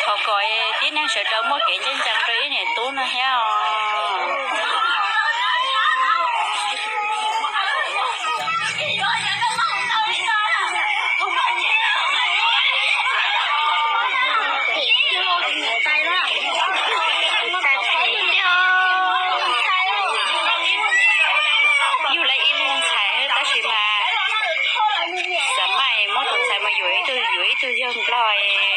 Thov kom tib neeg sawv daws muaj kev ntseeg ntsees rau ib niam tub no thiab os. Yug lawv ib leeg ntxhais tab sis mas xav mas muab tus ntxhais mus yuav ib tug, yuav ib tug yawg nplog,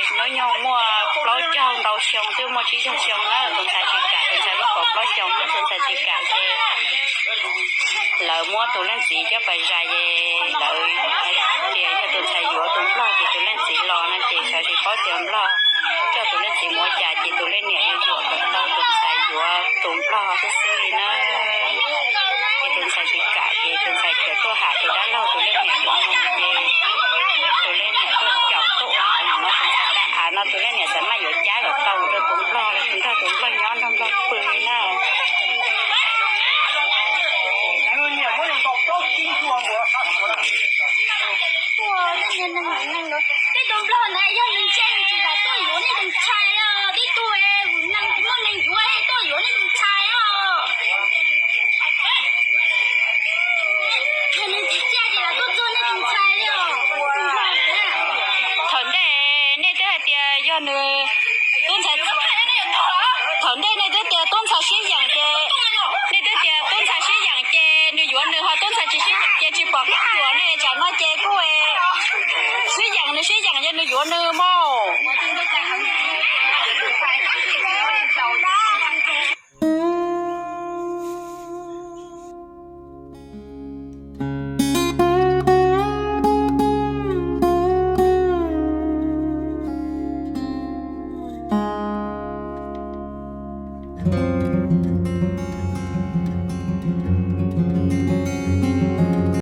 hnub nyoog muaj plaub caug ntau xyoo, twb muaj tsib caug xyoo na, tus ntxhais tsis kam, tus ntxhais muaj kaum plaub xyoo, tus ntxhais tsis kam ces lawv muab tus leej txiv coj pas zais ces lawv hais tias yog tus ntxhais yuav tus nplog ces tus leej txiv los no ces xyov tsis paub tias nplog coj tus leej txiv mus ua cas ces tus leej niam yuav yuam kom tau tus ntxhais yuav tus nplog xwb xwb li na. Ces tus ntxhais tsis kam ces tus ntxhais khiav tuaj hais tus dab laug tus leej niam yuav mus ces tus leej niam tuaj caum tuaj ua av no, tus ntxhais ua av no tus leej niam xav mas yuav cab kom tau rau tus nplog, nrog tus nplog nyob nrog nplog pw li na. Tej tus nplog ntawd yog nws ntse nws tsis kam tuaj yuav nej tus ntxhais os, tej tug neeg muaj neeg yuav tuaj yuav nej tus ntxhais os. Yog nws tsis txiaj ces los tuaj txog nej tus ntxhais li os. Thaum ntej nej twb hais tias yog nws tub ntxhais, thaum ntej nej twb tias tub ntxhais sib yeem ces, nej twb tias tub ntxhais sib yeem ces nws yuav nws, ho tub ntxhais tsis sib yeem ces tsis pom qab yuav ne. Tsam no ces kuj sib yeem, nws sib yeem ces nws yuav nws mas.